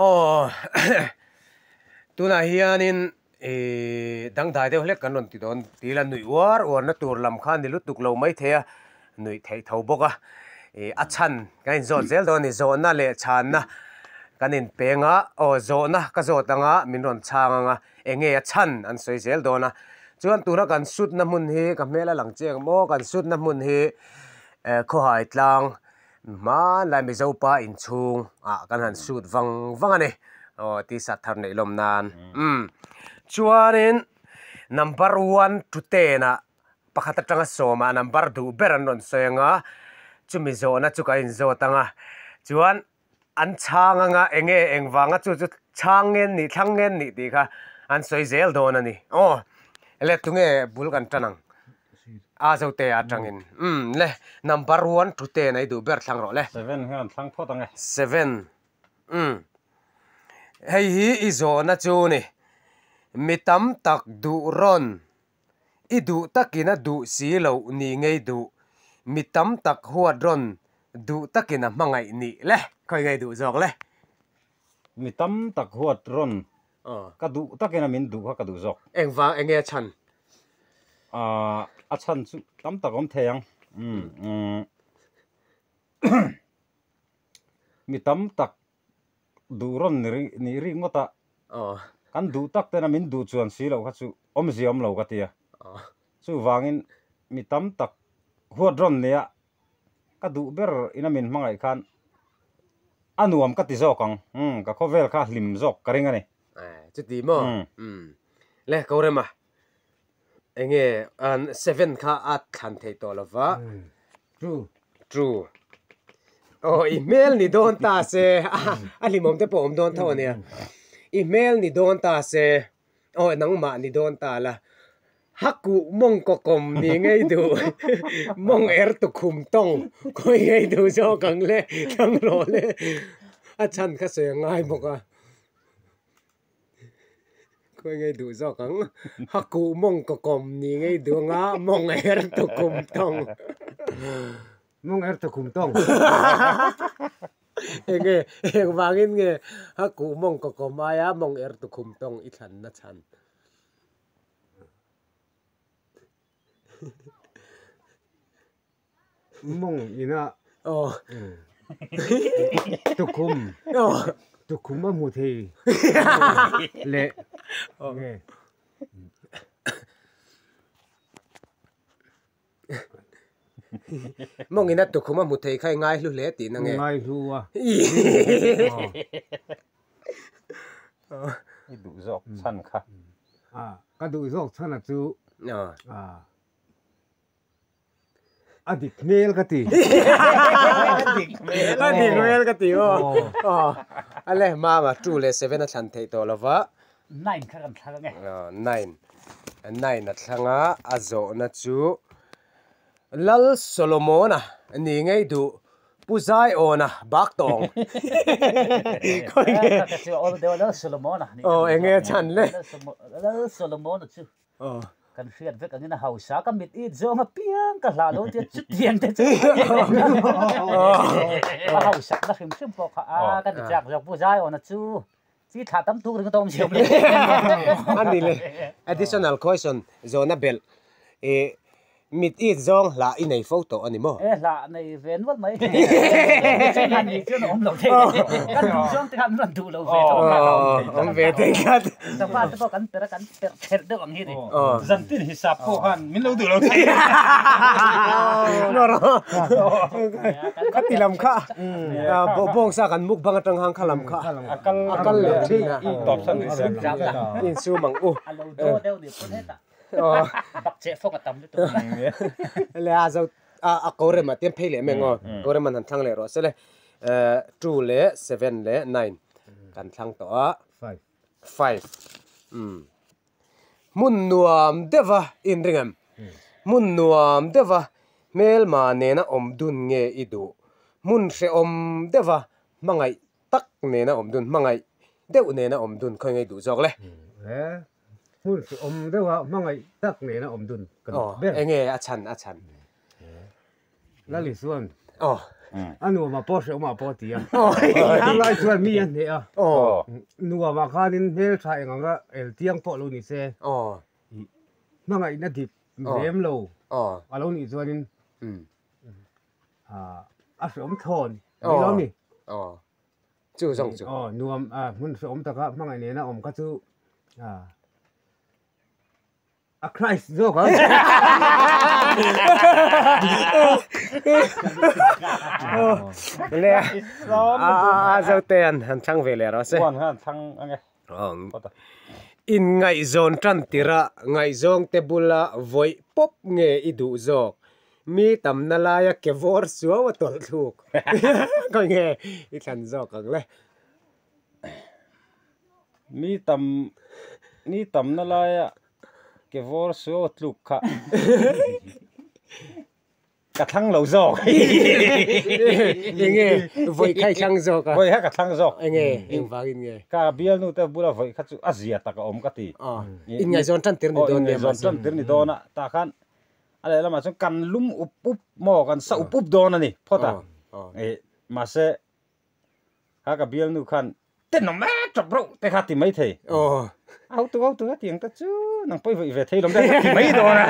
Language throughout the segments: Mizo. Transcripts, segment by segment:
Aw tunah hianin ih dangdai deuh hlek kan rawn ti dawn ti ila nuih uar uarna tur lam kha ni lutuk lo maithei a nuih theih tho bawk a ih a chhan kan inzawt zel dawn a ni zawhna leh chhanna kan inpeng a aw zawhna ka zawt anga min rawn chhang anga eng nge a chhan an sawi zel dawn a chuan tuna kan sutna hmun hi ka hmel a lang chiang maw kan sutna hmun hi eh khawhai tlang Hmanlai Mizopa inchhung ah kan han shoot vang vang a ni. Aw t-shirt thar neih lawm nan. Umm. Chuanin number one to ten ah pakhat atanga sawm ah number duh ber an rawn sawi anga chumi zawhna chu ka inzawt anga chuan an chhang anga eng nge engvanga chu chu chhang nge an nih thlang nge an nih tih kha an sawi zel dawn a ni. Aw le tunge bul kan tan ang. A zote atangin umm le number one to ten a i duh ber thlang rawh le. Seven hian thlang phawt ang e. Seven umm hei hi i zawhna chu ni mi tam tak duh rawn i duh takin a duh si loh ni ngei duh mi tam tak huat rawn duh takin a hmangaih nih le khawi ngei duh zawk le. Mi tam tak huat rawn Ka duh takin a min duh kha ka duh zawk. Engvang enge a chhan? Aaa a chhan chu tam tak awm thei ang. Mi tam tak duh rawn ni ri nih rik ngawt a. Kan duh tak tena min duh chuan si loh kha chu awmzia awm lo ka ti a. Chuvangin mi tam tak huat rawn nia ka duh ber ina min hmangaih khan a nuam ka ti zawk ang umm ka khawvel kha hlim zawk ka ring a ni. Chuti maw? Umm le ko rem a enge seven kha a thlan thei tawh lo va. True. True. Aw i hmel ni dawn ta se a hlimawm te pawh awm dawn tho a nia. I hmel ni dawn ta se aw nangmah ni dawn ta la Hakuh mawng kawkawm ni ngei duh, mawng er tukhum tawng khawi ngei duh zawk ang le, thlang rawh le, a chhan kha sawi a ngai bawk a, khawi ngei duh zawk ang, hakuh mawng kawkawm ni ngei duh anga mawng er tukhum tawng. Mawng er tukhum tawng. Enge, engvangin nge hakuh mawng kawkawm aia mawng er tukhum tawng i thlanna chhan? Mawng ina tukhum tukhum a hmu thei leh nge. Mawng ina tukhum a hmu thei kha i ngaihlu hle tihna nge? Ngaihlu a. I duh zawk chhan kha. Ka duh zawk chhan a chu a dik hmel ka ti. A dik hmel ka ti aw. A le mama two leh seven a thlan theih tawh lova. Nine kha kan thlang ange. Nine. Nine a thlang a, a zawhna chu Lal Solomona ni ngei duh Pu Zaiawna bak tawng. Khawi nge? Ka chu awl deuh Lal Solomona ni. Aw enge a chhan le? Lal Solomona chu kan hriat vek angin a hausa ka mit it zawng apiang ka hlah lo tia chutiang te chu a hausak na hrim hrim pawh kha a ka ti chak zawk Pu Zaiawna chu chi thlah tam tuk ringawt a awm siam le. A ni le additional question zawhna belh ih Mit it zawng hlah i nei fo tawh a ni maw? E hlah nei ve nual mai. Chuan han nih chuan a awm lo thei lo. Kan duh zawng te kha an rawn duh lo ve tawh kha. Awm ve thei tlat. Sava te pawh kan perh a, kan perh thelh deuh ang hi ni. Zantin hisap pawh khan min lo duh lo thei. Kha ti lam kha bawngsa kan mukbang atang hang kha lam kha a kal leh thin a. Insum ang u. A lo daw deuh ni pawn hetah. Bak che fawk a tam lutuk. Le a zo a ko rem a tiam phei leh meng aw. Ko rem an han thlang leh rawh se le. 2 leh 7 leh 9 kan thlang tawh a. 5. 5. Um. Hmun nuam deuha in ring em? Hmun nuam deuha hmelma nena awm dun nge i duh? Hmun hrehawm deuha hmangaih tak nena awm dun, hmangaih deuh nena awm dun khawi ngei duh zawk le? Hmun chu awm deuh a, hmangaih tak nena awm dun ka duh ber. Enge a chhan a chhan? Lali chuan A nuamah pawh hrehawmah pawh a ti a. Chulai chuan mi a hneh a. Nuamah khanin hmeltha eng anga eltiang pawh lo ni se. Hmangaihna dik lem lo a lo nih chuanin a hrehawm thawn mai lo a ni. Chu zawng chu. Aw nuam hmun hrehawm taka hmangaih nena awm kha chu a Christ zawk ang. Le a zo te an han thlang ve leh rawh se. Uan han thlang ange. In ngaihzawn tan tirah ngaihzawng te bula vawih pawp nge i duh zawk? Mi tamna laia ke vawr suau a tawlh thluk. Khawi nge i thlan zawk ang le? Mi tam mi tamna laia ke vawr suau a tluk kha. Ka thlang lo zawk. Enge vawi kha i thlang zawk a? Vawi kha ka thlang zawk. Enge engvangin nge? Ka bialnu te bula vawi kha chu a zia tak a awm ka ti. Inngaihzawn tan tir ni dawn nia mahse. Inngaihzawn tan tir ni dawn a, tah khan a lehlamah chuan kan lum up up maw kan sa up up dawn a ni phawt a. Mahse kha ka bialnu khan tenawm e tawp reuh te kha ti mai thei. Au tu au tu a tiang te chu nang pawi vaih ve thei lawm te kha ti mai dawn a.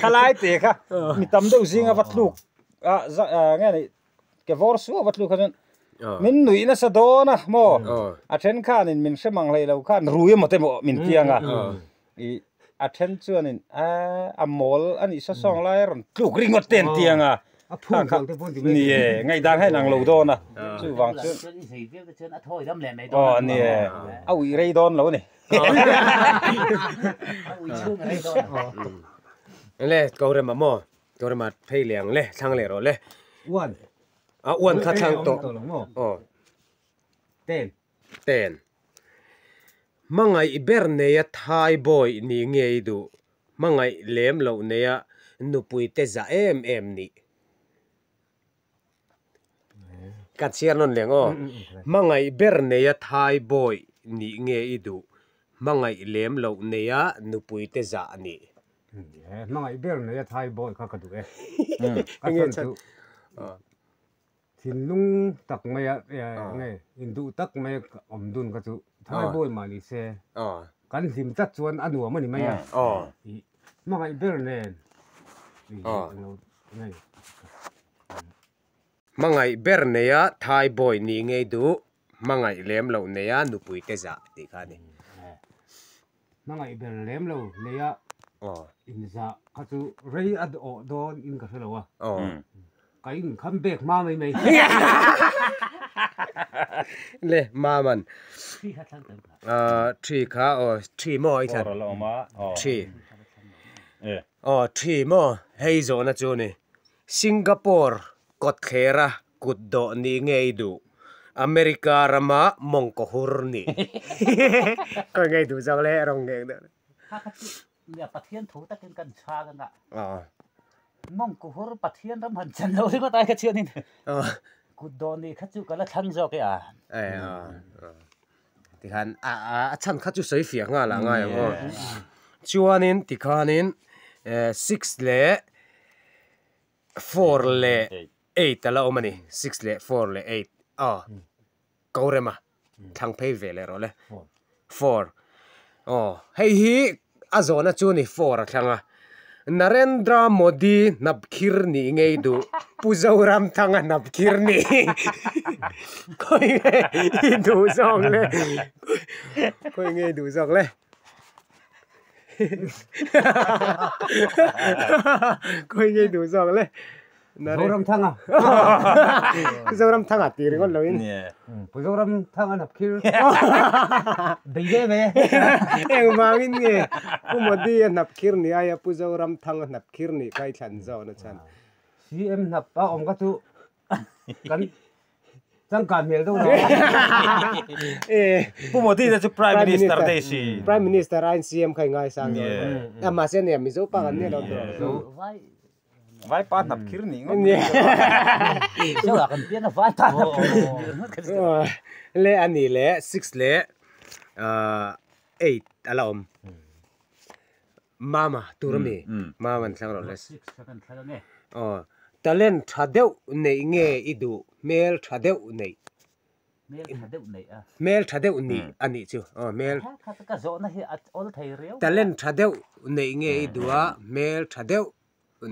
Khalai te kha mi tam deuh zinga va tluk a nge ni ke vawr suau va tluk kha chuan min nuih nasa dawn a maw a then khanin min hre mang hlei lo khan rui emaw te maw min tiang a i a then chuanin a mawl a nih saw sawng lai a rawn tluk ringawt te an tiang a. A phung zawk te pawh an ti mai Ni e, ngaihdan kha inang lo dawn a, chuvang chuan. Chuan i zei viau te chuan a thawi dam leh mai dawn a. Aw ni e, a uih rei dawn lo a ni. A uih chhung a rei dawn a. Le, ko rema maw? Ko rema phei leh ang le, thlang leh rawh le. Uan. A uan kha thlang tawh. Aw. Ten. Ten. Hmangaih ber neia thai bawi ni ngei duh. Hmangaih lem loh neia nupui te za em em nih. Ka chhiar nawn leh ang aw. Hmangaih ber neia thai bawi nih nge i duh? Hmangaih lem loh neia nupui te za nih. Hmangaih ber neia thai bawi kha ka duh e. Ka chhan chu Thinlung tak maia nge induh tak maia awm dun kha chu thai bawi mah ni se kan hlim tlat chuan a nuam a ni mai a, hmangaih ber nen Hmangaih ber neia thai bawi nih ngei duh, hmangaih lem loh neia nupui te zah tih kha a ni. Hmangaih ber lem lo neia inzah kha chu rei a awh dawn in ka hre lo a, ka inkham bek hma mai mai. Le Maman Thi kha aw thi maw i thlan thi aw thi maw hei zawhna chu ni Singapore kawtthlera Kut dawh nih ngei duh. America rama mawngkaw hur nih. Khawi ngei duh zawk le rawng ngei deuh. Kha kha chu nia Pathian thu takin kan chhang anga. Mawngkaw hur Pathian ram han chan lo ringawt ai kha chuanin kut dawh nih kha chu ka la thlang zawk e a. Tikhan a chhan kha chu sawi fiah nghal ah ngai ang aw. Chuanin tikhanin 6 leh 4 leh 8 a la awm a ni, 6 leh 4 leh 8 aw ko rem a thlang phei ve leh rawh le 4 aw hei hi a zawhna chu ni 4 a thlang a Narendra Modi hnapkhir nih ngei duh Pu Zoramthanga hnapkhir nih khawi nge i duh zawk le khawi nge i duh zawk le. Khawi ngei duh zawk le. Zoramthanga. Zoramthanga tih ringawt lo in. Pu Zoramthanga nap khir. Bei ve ve. Engvangin nge Pu Modi a hnap khir ni aia Pu Zoramthanga hnap khir nih kha i thlan zawk na chhan. CM hnap a awm kha chu kan Changkan hmel deuh lo. Pu Modi te chu Prime Minister te si. Prime Minister aiin CM kha i ngaisang dawn. A mahse nia Mizo pa kan nia lo tur. Vai pa hnap khir nih ngawt. Mizo ah kan piang a vai pa hnap khir nih ngawt kan ni. Le a nih leh 6 leh 8 a la awm. Mama tur a mi. Mama an thlang rawh le. 6 kan thlang ange. Aw. Talent tha deuh neih nge i duh hmel tha deuh neih. Hmel tha deuh neih a. Hmel tha deuh nih a nih chu. Aw hmel. Kha kha ka zawhna hi a awl thei riau. Talent tha deuh neih nge i duh a hmel tha deuh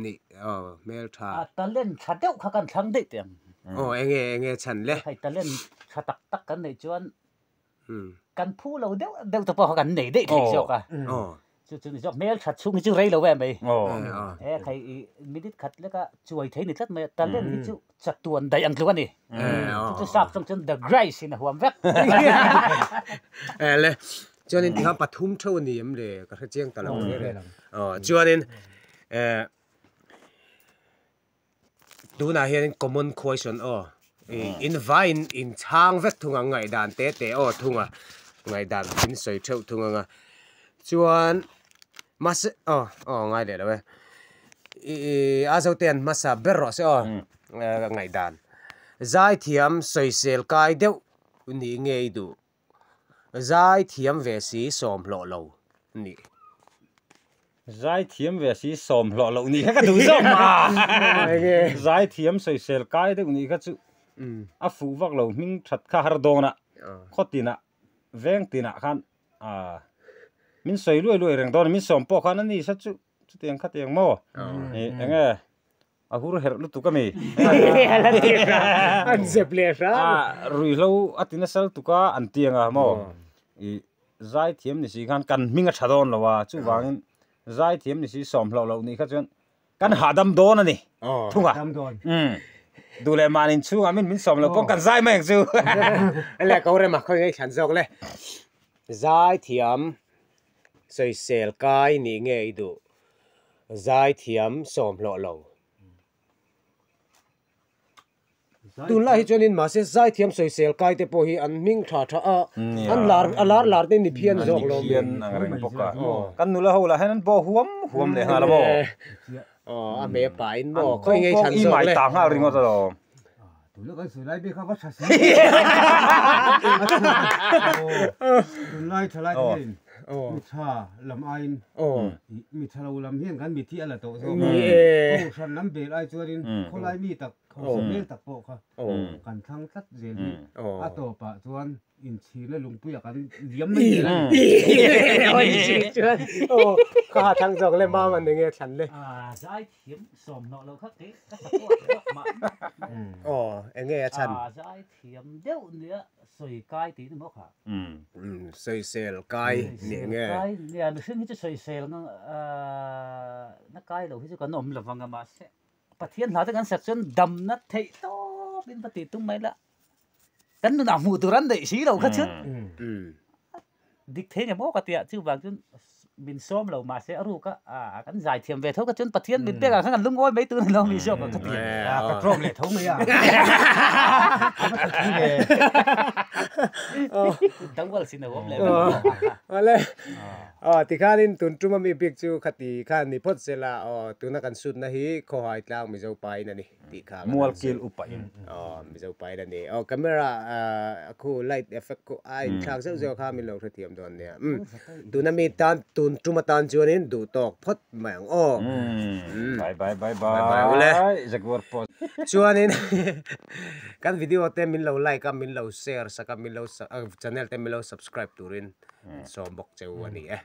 nih aw hmel tha. A talent tha deuh kha kan thlang daih teh ang. Aw enge enge chhan le. Hei talent tha tak tak kan neih chuan kan phu lo deuh deuh te pawh kha kan nei daih thei zawk a. Chu chu ni zawk hmel that chhung hi chu rei lo em mai. He khai i minute khat leka chuai thei ni tlat mai a, talent hi chu chatuan daih ang tluk a ni. Chu chu sap chawng chuan the grace in a huam vek. Le chuanin tikhan pathum theuh a ni em le ka hre chiang ta lo reng reng. Chuanin Tunah hianin common question aw in vaiin in chhang vek thung ang ngaihdan te te aw thung a ngaihdan in sawi theuh thung ang a chuan mahse aw aw ngai leh lo e ih a zo te an hmasa ber rawh se aw ngaihdan zaithiam sawisel kai deuh nih ngei duh. Zai thiam ve si sawm hlawh lo nih. Zai thiam ve si sawm hlawh loh nih kha ka duh zawk mah. Zai thiam sawisel kai deuh nih kha chu a fuh vak lo hming that kha har dawn a, khaw tinah veng tinah khan min sawi luai luai reng dawn a, min sawm pawh khan a ni sa chu chutiang khatiang maw eng nge. A hur herh lutuk a mi. An zep leh hram. A ruihhlo a ti nasa lutuk a an ti anga maw. I zai thiam ni si khan kan hming a tha dawn lo a chuvangin zai thiam ni si sawm hlauh loh nih kha chuan kan hahdam dawn a ni thung a. Duh leh mahni inchhungah min min sawm loh pawh kan zai mai ang chu. Le ko rem a khawi ngei thlan zawk le. Zai thiam sawisel kai nih ngei duh. Zaithiam sawm hlawh lo. Tunlai hi chuanin mahse zaithiam sawisel kai te pawh hi an hming tha tha a, an lar a lar lar te ni phian zawk lo. An ni phian ang reng bawk a. Kan nula ho lah hian an baw huam huam leh nghal a maw. Aw a hmei a pa in maw khawi ngei thlan zawk le. An kawng pawh i mai ta nghal ringawt alawm. Tuna kan sawi lai bik kha va tha si. Tunlai tha lai te hian mi tha lam aiin mi tha lo lam hian kan mithi a la tawh zawk a. Kohhran lam bel ai chuanin khawlai mi tak hausa hmel tak pawh kha kan thlang tlat zel hi a tawpah chuan Inchhirna lungpuia kan liam mai zel a ni. Kha thlang zawk le mam an enge thlan le. Zai thiam sawm hnawh lo kha kei ka support deuh mah mah. Aw enge a chhan. Zai thiam deuh nia sawi kai tih ni maw kha. Sawisel kai ni enge. Kai nia mihring hi chu sawisel na kai lo hi chu kan awm lo vang a mahse Pathian hna te kan sak chuan damna theih tawp in va tih tum mai la. Kan nunah hmuh tur an neih si lo kha chuan dik thei nge maw ka tia chuvang chuan min sawm lo mahse a ruk a kan zai thiam ve tho kha chuan Pathian min pek ah khan kan lungawi mai tur a ni lo mi zawk ang ka ti. Ka tlawm leh tho mai a. Dangwal sin a awm leh vek. Aw tikhanin tun tum ami bik chu khati khan ni phawt sela aw tuna kan sutna hi Khawhai tlang Mizo pa in a ni. tih kha Mual kil upa in. Aw Mizo pa in a ni. Aw camera a khu light effect khu a in thlak zeuh zeuh kha min lo hrethiam dawn nia. Umm tuna mi tan tun tum atan chuanin duh tawk phawt mai ang aw. Bye bye bye bye ule. Jaguar pawh. Chuanin kan video te min lo like a min lo share sak a min lo channel te min lo subscribe turin sawm bawk cheu a ni e.